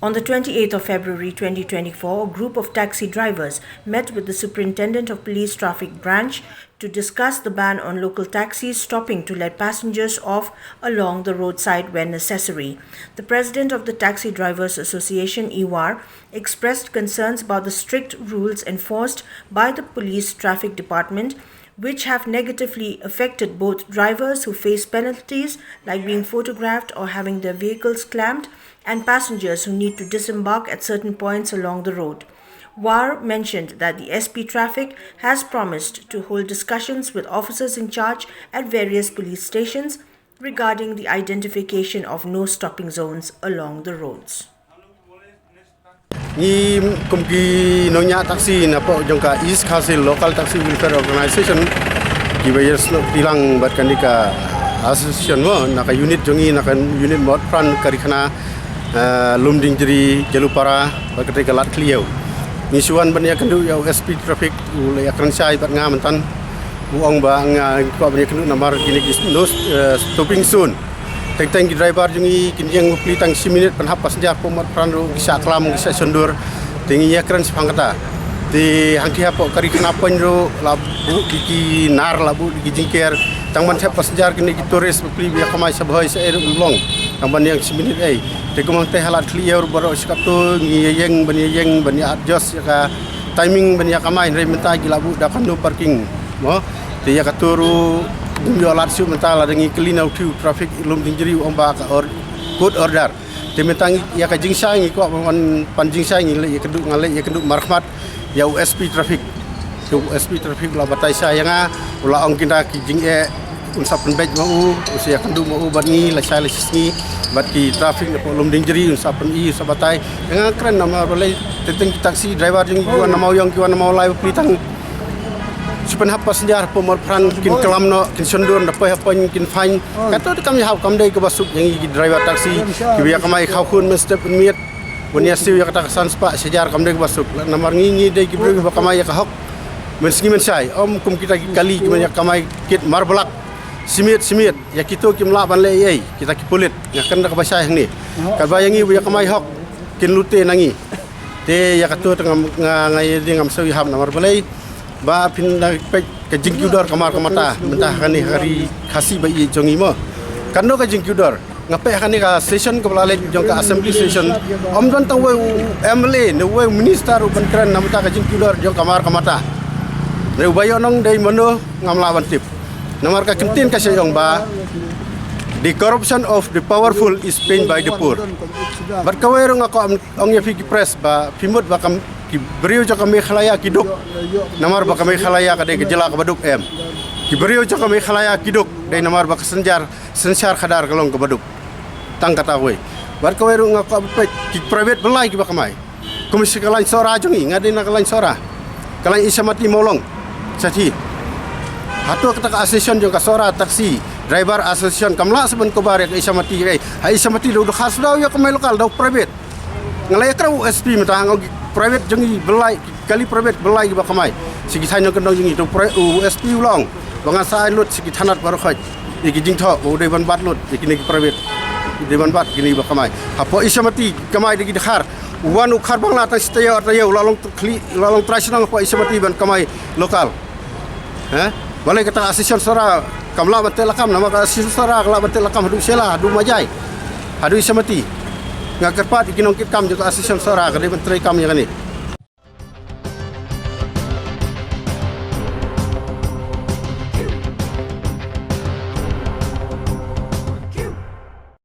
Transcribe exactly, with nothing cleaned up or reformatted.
On the twenty-eighth of February twenty twenty-four, a group of taxi drivers met with the Superintendent of Police Traffic Branch to discuss the ban on local taxis stopping to let passengers off along the roadside when necessary. The president of the Taxi Drivers Association, I W A R, expressed concerns about the strict rules enforced by the Police Traffic Department, which have negatively affected both drivers who face penalties like being photographed or having their vehicles clamped and passengers who need to disembark at certain points along the road. W A R mentioned that the S P Traffic has promised to hold discussions with officers in charge at various police stations regarding the identification of no stopping zones along the roads. Ngi kum ki nongñiah taxi na pdeng jong ka East Khasi Local Taxi Welfare Organization, kiba ïasnoh kti lang bad kane ka association mo, na ka unit jong ngi, na ka unit Mawtphran, Karikhana, eh, Lumdiengjri, Jalupara, bad kata ka Lad Khlieh. Ngi shu wan ban ïakynduh ïa u S P Traffic, u la ïakren shai bad nga mynta. U ong ba nga kwah ban ïakynduh namar kine ki no, eh, stopping zone. Teng teng ki driver jong ngi kin ïeng bapli tang shi minit ban hap passenger, hapoh Mawtphran ruh ki shah klam, ki shah shondur. Te ngi ïakren shaphang kata. Te hangtei hapoh Karikhana point ruh la buh da ki nar, la buh da ki jingker. Tang ban thep passenger, kine ki tourist bapli ba ïa kamai sha Bhoi sha ei ruh ym long. Tang ban ïeng shi minit ei. Te kum hangtei ha Lad Khlieh ruh baroh shi katto ngi ïeng ban ïeng ban ïa adjust ïa ka timing ban ïa kamai, hynrei mynta ki la buh da ka no parking mo. Te ïa kato ruh ngim ïoh lad shuh mynta, lada ngi kylli na uto u traffic Lumdiengjri u ong ba ka or-, court order. Te mynta ngi ïa ka jingshai ngi kwah ban pan jingshai, ngi leit ïakynduh, nga leit ïakynduh markhmat ïa u S P Traffic. Te u S P Traffic u la batai shai ïa nga, u la ong kynda ki jingeh un sa pynbeit ma u, un sa ïakynduh ma u bad ngi lashai lashisngi, bad ki traffic na pdeng Lumdiengjri un sa pyni, un sa batai. Nga kren namar balei, teng teng ki taxi driver jong ngi ki wan na Mawïong, ki wan na Mawlai bapli tang shu pynhap passenger hapoh Mawtphran kin klam noh, kin shondur, da poi ha point kin fine. Kato te kam ïahap, kam dei kaba suk ïa ngi ki driver taxi kiba ïa kamai khaw khun mynstep mynmiet. Ban ïa siew ïa kata ka san spah shi hajar kam dei kaba suk. Namar ngi ngi dei ki briew ba kamai ïa ka hok. Mynsngi mynshai, ym kum kita ki kali kiba ïa kamai kit mar blak. Shi miet shi miet, ïa kito kim lah ban leh ei ei, kita ki pulit. Nga kren da kaba shai hangne. Katba ïa ngi ba ïa kamai hok, kin lute na ngi. Te ïa kato te ngam, nga, nga ïa dei ngam siew ïahap namar balei. Ba phin da peit ka jingkiew dor ka mar ka mata, mynta ha kane ha ka ri Khasi ba ïeit jong ngi mo. Katno ka jingkiew dor. Nga peit ha kane ka session kaba la leit jong ka assembly session, ym don tang uwei u M L A ne uwei u minister u ban kren na bynta ka jingkiew dor jong ka mar ka mata. Hynrei uba ïoh nong dei mano ngam lah ban tip. Namar ka ktien ka shah ong ba, "The corruption of the powerful is paid by the poor." Bad kawei ruh nga kwah ong ïa phi ki press ba phi mut ba kam, ki briew jong ka Meghalaya ki duk namar ba ka Meghalaya ka dei ka jylla kaba duk, em. Ki briew jong ka Meghalaya ki duk dei namar ba ka synshar, synshar khadar ka long kaba duk. Tang kata kawei. Bad kawei ruh nga kwah ban peit ki private ba lai kiba kamai. Kum shi ka lain Sohra jong ngi, nga dei na ka lain Sohra. Ka lain Isamati Mawlong. Shathie. Hato kata ka association jong ka Sohra Taxi Driver Association kam lah sa ban cover ïa ka Isamati, eh. Ha Isamati da u dkhar shuh da u ïa kamai local, da u private. Nga la ïakren u S P mynta, nga ong ki private jong ngi ba lai, ki kali private ba lai kiba kamai. Sha ki thaiñ nongkyndong jong ngi, da u pri-, u S P u la ong ba ngan sa ai lut sha ki thanat baroh khoit. Ïa ki jingthoh ba u dei ban bat lut ïa kine ki private. U dei ban bat kine ba kamai. Hapoh Isamati kamai da ki dkhar. U wan u dkhar Bangla tang shi taïew ar taïew, u la long khlieh, u la long trai shnong hapoh Isamati ban kamai local. Heh? Balei kata ka association Sohra kam lah ban teh lakam, namar ka association Sohra ka lah ban teh lakam haduh Shella, haduh Majai, haduh Isamati. Nga kyrpad ïa ki nongkitkam jong ka association Sohra ka dei ban treikam ïa kane.